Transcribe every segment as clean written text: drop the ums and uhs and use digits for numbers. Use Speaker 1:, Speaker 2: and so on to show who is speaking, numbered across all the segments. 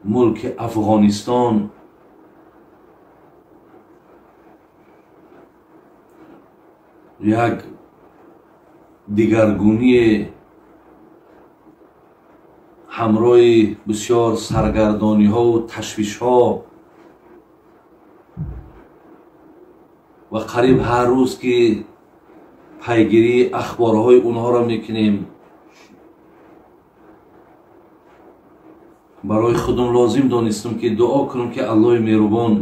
Speaker 1: Мулки Афғонистон як дигаргунӣ ҳамроҳи бисёр саргардониҳо ва ташвишҳо ва қариб ҳар рӯз ки пайгирии ахборҳои онҳоро мекунем, барои худам лозим донистам ки дуо кунам ки Аллоҳи меҳрубон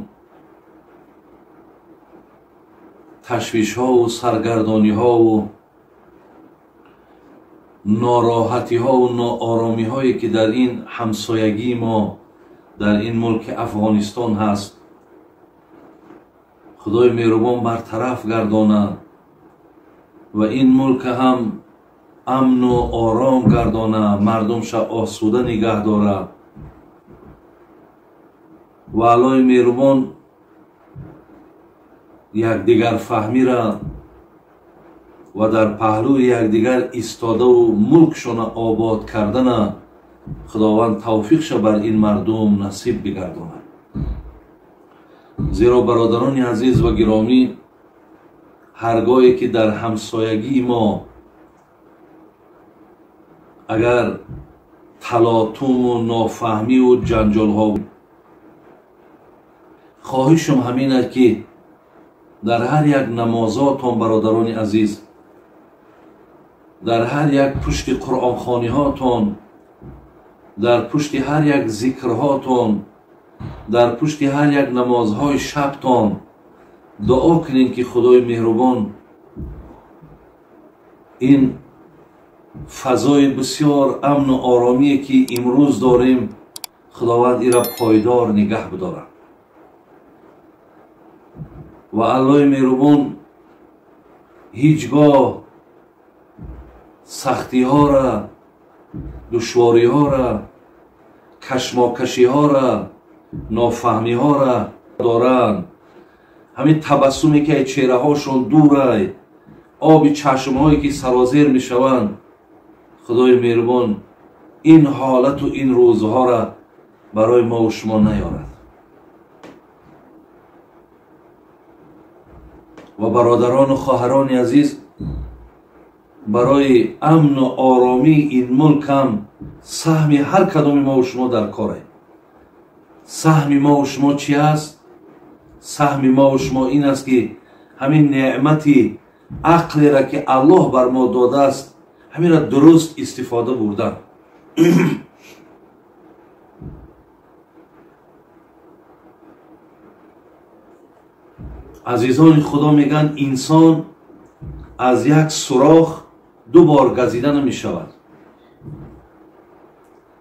Speaker 1: ташвишҳову саргардониҳову нороҳатиҳову нооромиҳое ки дар ин ҳамсоягии мо дар ин мулки Афғонистон ҳаст, Худои меҳрубон бартараф гардонад ва ин мулк ҳам амну ором гардонад, мардумша осуда нигаҳ дорад ва Аллоҳи меҳрубон якдигарфаҳмира ва дар паҳлӯи якдигар истодаву мулкшона обод кардана Худованд тавфиқша бар ин мардум насиб бигардонад. Зеро бародарони азиз ва гиромӣ, ҳаргоҳе ки дар ҳамсоягии мо агар талотуму нофаҳмиву ҷанҷолҳо, хоҳишам ҳамин аст ки дар ҳар як намозотон бародарони азиз, дар ҳар як пушти қуръонхониҳотон, дар пушти ҳар як зикрҳотон, дар пушти ҳар як намозҳои шабтон дуо кунем ки Худои меҳрубон ин фазои бисёр амну оромие ки имрӯз дорем, Худованд ира пойдор нигаҳ бидорад ва Аллоҳи меҳрубон ҳеҷ гоҳ сахтиҳора, душвориҳора, кашмокашиҳора, нофаҳмиҳора доранд. Ҳамин табассуме ки чеҳраҳошон дурай, оби чашмҳое ки сарозер мешаванд, Худои меҳрубон ин ҳолату ин рӯзҳора барои мову шумо наёрад. Ва бародарону хоҳарони азиз, барои амну оромии ин мулк ҳам саҳми ҳар кадоми мову шумо дар коре. Саҳми мову шумо чи аст? Саҳми мову шумо ин аст ки ҳамин неъмати ақлеро ки Аллоҳ бар мо додааст, ҳаминро дуруст истифода бурдан. Азизони Худо мегӯянд, инсон аз як сурох ду бор газида намешавад.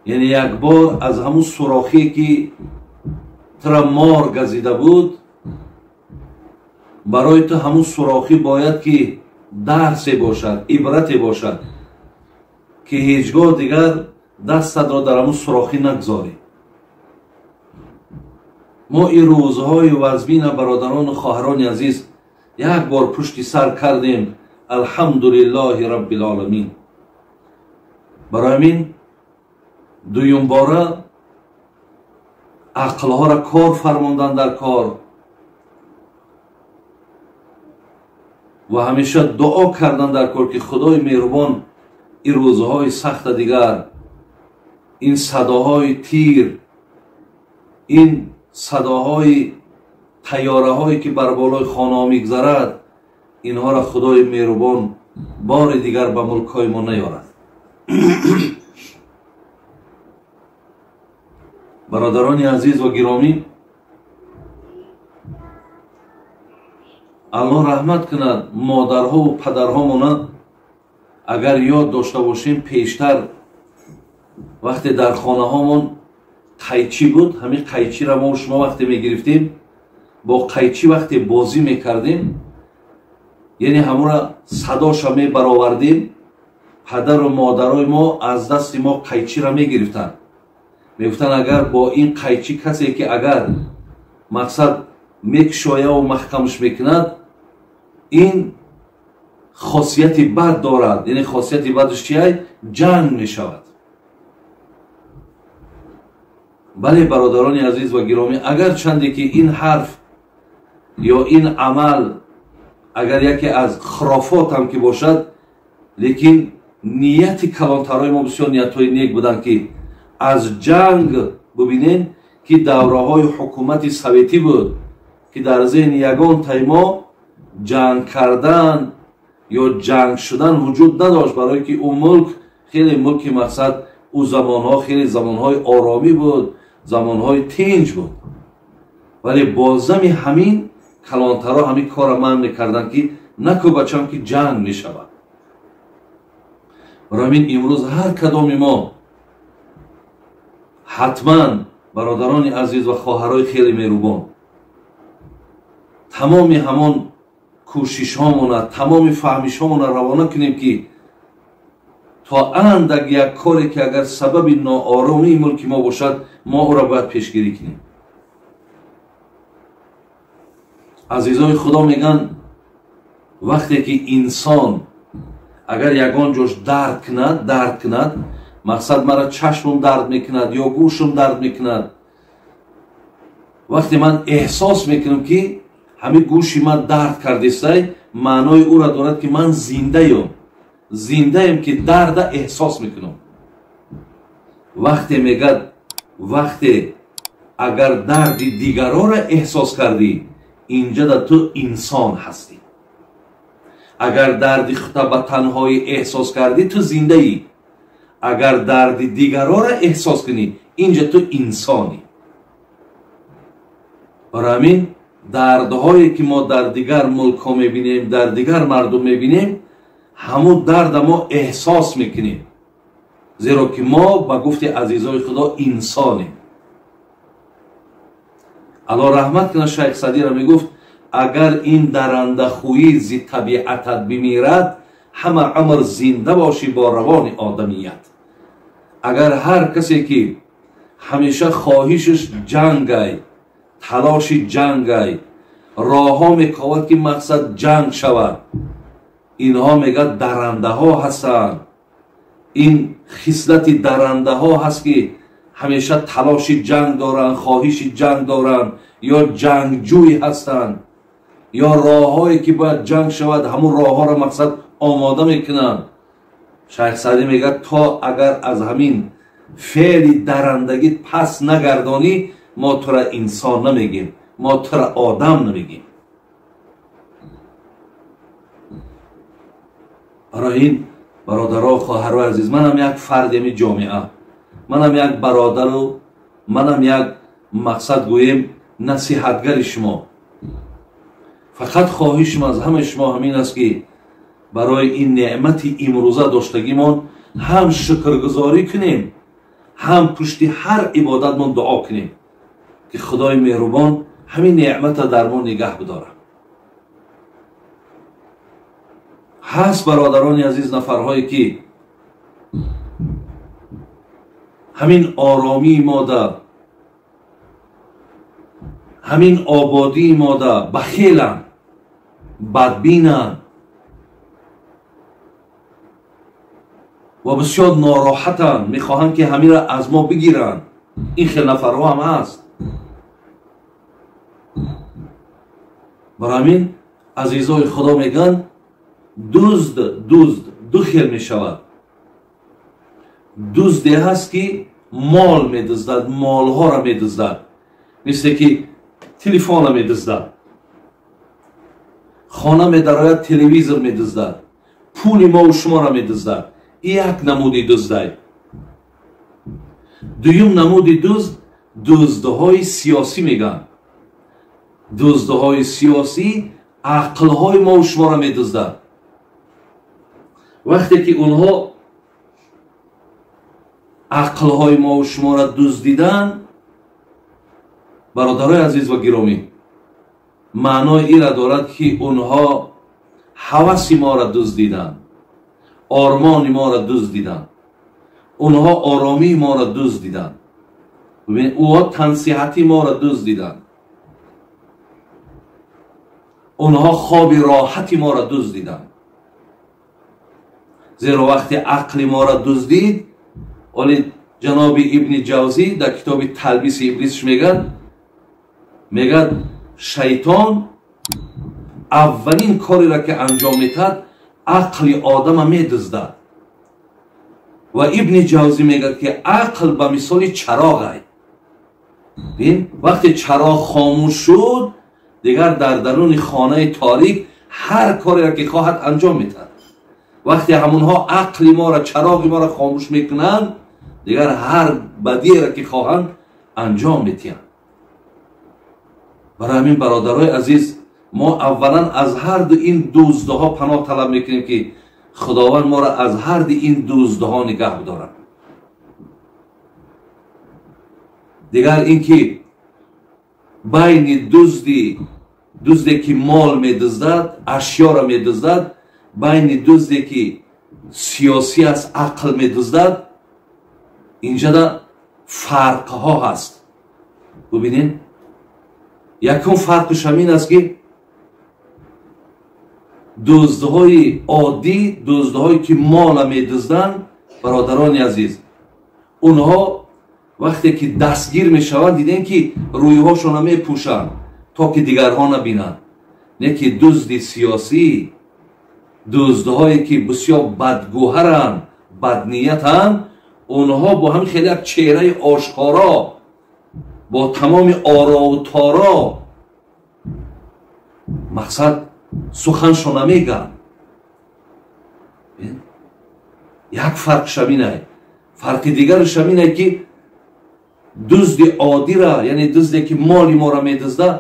Speaker 1: Яъне як бор аз ҳамун сурохие ки тура мор газида буд, барои ту ҳамун сурохӣ бояд ки дарсе бошад, ибрате бошад ки ҳеҷ гоҳ дигар дастатро дар ҳамун сурохӣ нагзорӣ. Мо ин рӯзҳои вазмина, бародарону хоҳарони азиз, як бор пушти сар кардем. Алҳамдулиллоҳи роббил оламин. Барои ҳамин дуюмбора ақлҳоро кор фармондан дар кор ва ҳамеша дуо кардан дар кор ки Худои меҳрубон ин рӯзҳои сахта дигар, ин садоҳои тир, ин садоҳои тайёраҳое ки бар болои хонаҳо мегзарад, инҳоро Худои меҳрубон бори дигар ба мулкҳои мо наёрад. Бародарони азиз ва гиромӣ, Аллоҳ раҳмат кунад модарҳову падарҳомона. Агар ёд дошта бошем, пештар вақте дар хонаҳомон қайчӣ буд, ҳамин қайчиро мо шумо вақте мегирифтем, бо қайчӣ вақте бозӣ мекардем, яъне ҳамура садоша мебаровардем, падару модарои мо аз дасти мо қайчиро мегирифтанд. Мегуфтанд, агар бо ин қайчӣ касе ки агар мақсад мекушояву маҳкамш мекунад, ин Хосияти бад дорад, яъне хосияти бадаш чиай? Ҷанг мешавад. Бале, бародарони азиз ва гиромӣ, агар чанде ки ин ҳарф ё ин амал агар яке аз хурофот ҳам ки бошад, лекин нияти калонтарҳои мо бисёр ниятҳои нек буданд, ки аз ҷанг бубинем, ки давраҳои ҳукумати советӣ буд, ки дар зеҳни ягон тай мо ҷанг кардан ё ҷанг шудан вуҷуд надошт, барое ки ӯ мулк хеле мулки мақсад ӯ замонҳо хеле замонҳои оромӣ буд, замонҳои тинҷ буд. Вале бозами ҳамин калонтарҳо ҳамин корро манъ мекарданд, ки наку бачам ки ҷанг мешавад. Барои ҳамин имрӯз ҳар кадоми мо ҳатман, бародарони азиз ва хоҳарои хеле меҳрубон, тамоми ҳамон кӯшишҳомона, тамоми фаҳмишҳомона равона кунем, ки то андак як коре ки агар сабаби нооромии мулки мо бошад, мо ӯро бояд пешгирӣ кунем. Азизои Худо мегӯянд, вақте ки инсон агар ягон ҷош дард кунад, мақсад мара чашмам дард мекунад ё гӯшам дард мекунад, вақте ман эҳсос мекунам, ки ҳамин гӯши ман дард кардистай, маънои ӯра дорад, ки ман зиндаем, зиндаем, ки дарда эҳсос мекунам. Вақте мегӯяд, вақте агар дарди дигарора эҳсос кардӣ, инҷа да ту инсон ҳастӣ. Агар дарди худта ба танҳоӣ эҳсос кардӣ, ту зиндаӣ. Агар дарди дигарора эҳсос кунӣ, инҷа ту инсонӣ. Барои ҳамин дардҳое ки мо дар дигар мулкҳо мебинем, дар дигар мардум мебинем, ҳамун дарда мо эҳсос мекунем, зеро ки мо ба гуфти азизои Худо инсонем. Аллоҳ раҳмат кунад, Шайх Садира мегуфт, агар ин дарандахӯӣ зи табиатат бимирад, ҳама умр зинда бошӣ бо равони одамият. Агар ҳар касе ки ҳамеша хоҳишаш ҷангай, талоши ҷангай, роҳҳо мековад, ки мақсад ҷанг шавад, инҳо мегӯяд дарандаҳо ҳастанд. Ин хислати дарандаҳо ҳаст, ки ҳамеша талоши ҷанг доранд, хоҳиши ҷанг доранд, ё ҷангҷӯй ҳастанд, ё роҳҳое ки бояд ҷанг шавад, ҳамун роҳҳоро мақсад омода мекунанд. Шайх Саъдӣ мегӯяд, то агар аз ҳамин феъли дарандагӣ пас нагардонӣ, мо тура инсон намегем, мо тура одам намегем. Барои ин бародаро, хоҳарои азиз, манам як фарди ҳамин ҷомеа, манам як бародару манам як мақсад гӯем насиҳатгари шумо. Фақат хоҳишам аз ҳамаи шумо ҳамин аст, ки барои ин неъмати имрӯза доштагимон ҳам шукргузорӣ кунем, ҳам пушти ҳар ибодатмон дуо кунем, ки Худои меҳрубон ҳамин неъмата дар мо нигаҳ бидорад. Ҳаст бародарони азиз нафарҳое, ки ҳамин оромии мода, ҳамин ободии мода бахеланд, бадбинанд ва бисёр нороҳатанд, мехоҳанд, ки ҳаминро аз мо бигиранд. Ин хел нафарҳо ҳам ҳаст. Барои ҳамин азизои Худо мегӯянд, дузд ду хел мешавад. Дузде ҳаст, ки мол медуздад, молҳоро медуздад, мисле ки телефона медуздад, хона медарояд, телевизор медуздад, пули мову шуморо медуздад. Як намуди дуздай. Дуюм намуди дузд дуздҳои сиёсӣ мегӯянд. Дуздҳои сиёсӣ ақлҳои мову шуморо медуздад. Вақте ки онҳо ақлҳои мову шуморо дуздиданд, бародарои азиз ва гиромӣ, маънои инро дорад, ки онҳо ҳаваси моро дуздиданд, ормони моро дуздиданд, онҳо оромии моро дуздиданд, онҳо тансиҳати моро дуздиданд, онҳо хоби роҳати моро дуздиданд. Зеро вақте ақли моро дуздид, оли ҷаноби Ибни Ҷавзӣ дар китоби Талбиси Иблисш мегӯяд шайтон аввалин кореро ки анҷом метаҳад ақли одама медуздад. Ва Ибни Ҷавзӣ мегӯяд ки ақл ба мисоли чароғ ай. Бин, вақте чароғ хомӯш шуд, дигар дар даруни хонаи торик ҳар кореро ки хоҳад анҷом метаҳад. Вақте ҳамонҳо ақли моро, чароғи моро хомӯш мекунанд, дигар ҳар бадиеро ки хоҳанд анҷом метиҳанд. Барои ҳамин бародарои азиз, мо аввалан аз ҳар ду ин дуздҳо паноҳ талаб мекунем ки худованд моро аз ҳар ду ин дуздҳо нигаҳ бидорад. Дигар ин ки байни дузде ки мол медуздад, ашёро медуздад, байни дузде ки сиёсӣ аст, ақл медуздад, инҷода фарқҳо ҳаст. Бубинед, якум фарқш ҳамин аст ки дуздҳои оддӣ, дуздҳое ки мола медузданд, бародарони азиз, онҳо вақте ки дастгир мешаванд, дидем ки рӯйҳошонро мепӯшанд то ки дигарҳо набинанд. Не ки дузди сиёсӣ, дуздҳое ки бисёр бадгӯҳаранд, бадниятанд, онҳо бо ҳамин хеле як чеҳраи ошкоро, бо тамоми орову торо мақсад суханшо намегӯянд. Як фарқш ҳаминай. Фарқи дигарш ҳаминай ки дузди оддира, яъне дузде ки моли моро медуздад,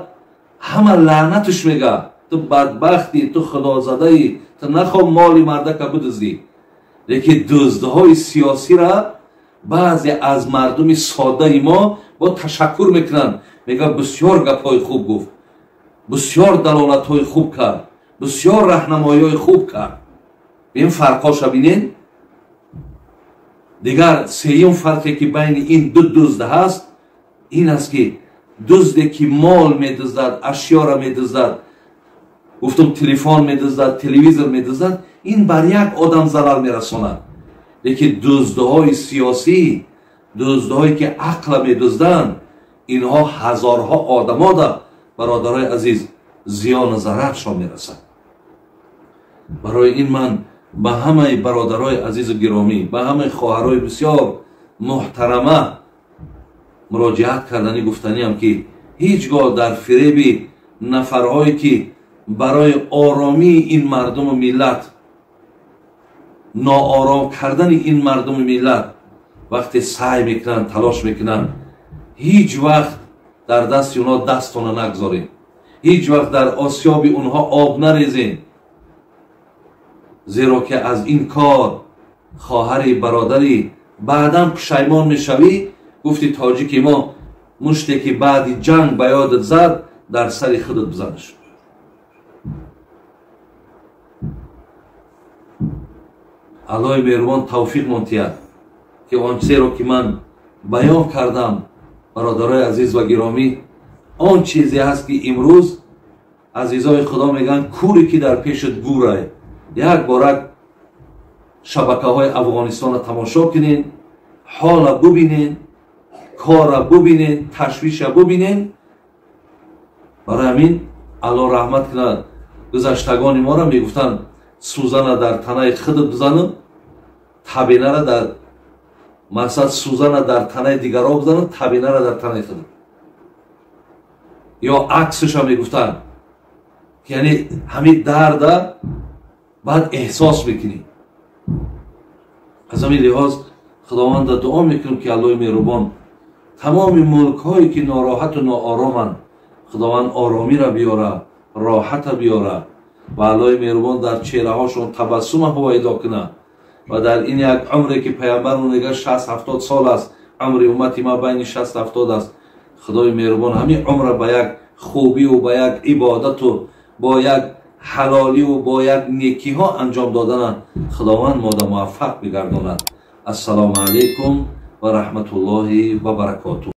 Speaker 1: ҳама лаънатш мегӯяд: ту бадбахтӣ, ту худозадаӣ, ту нахоҳ моли мардака бидуздӣ. Лекин дуздҳои сиёсира баъзе аз мардуми соддаи мо бо ташаккур мекунанд, мегӯяд бисёр гапҳои хуб гуфт, бисёр далолатҳои хуб кард, бисёр раҳнамоиҳои хуб кард. Ин фарқҳоша бинед. Дигар сеюм фарқе ки байни ин ду дузд ҳаст, ин аст ки дузде ки мол медуздад, ашёро медуздад, гуфтум телефон медуздад, телевизор медуздад, ин бар як одам зарар мерасонад. Лекин дуздҳои сиёсӣ, дуздҳое ки ақла медузданд, инҳо ҳазорҳо одамода, бародарои азиз, зиёну зараршон мерасад. Барои ин ман ба ҳамаи бародарои азизу гиромӣ, ба ҳамаи хоҳарои бисёр муҳтарама муроҷиат кардани гуфтаниам ки ҳеҷ гоҳ дар фиреби нафарҳое ки барои оромии ин мардуму миллат, ноором кардани ин мардуму миллат вақте саъй мекунанд, талош мекунанд, ҳеҷ вақт дар дасти онҳо дастона нагзорем, ҳеҷ вақт дар осиёби онҳо об нарезем, зеро ки аз ин кор хоҳари бародарӣ баъдан пушаймон мешавӣ. Гуфти тоҷики мо, муште ки баъди ҷанг ба ёдат зад, дар сари худат бизанаш. Аллоҳи меҳрубон тавфиқ монтиҳад ки он чизеро ки ман баён кардам, бародарои азиз ва гиромӣ, он чизе ҳаст ки имрӯз азизои худо мегӯянд кӯре ки дар пешат гӯрае. Як борак шабакаҳои Афғонистонро тамошо кунед, ҳола бубинед, кора бубинед, ташвиша бубинед. Барои ҳамин Аллоҳ раҳмат кунад гузаштагони моро мегуфтанд сӯзана дар танаи худат бизанам, табинара дар мақсад сӯзана дар танаи дигарҳо бизанам, табинара дар танаи худат. Ё аксаша мегуфтанд, яъне ҳамин дарда баъд эҳсос мекунӣ. Аз ҳамин лиҳоз худованда дуо мекунем ки Аллоҳи меҳрубон тамоми мулкҳое ки нороҳату ноороманд, худованд оромиро биёра, роҳата биёра ва Аллоҳи меҳрубон дар чеҳраҳошон табассума ҳувайдо кунад. Ва дар ин як умре ки паямбармон мегӯяд 60-70 сол аст, умри уммати ма байни 60-70 аст, худои меҳрубон ҳамин умра ба як хубиву ба як ибодату бо як ҳалоливу бо як некиҳо анҷом додана худованд мода муваффақ бигардонад. Ассалому алайкум ва раҳматуллоҳи ва баракотуҳ.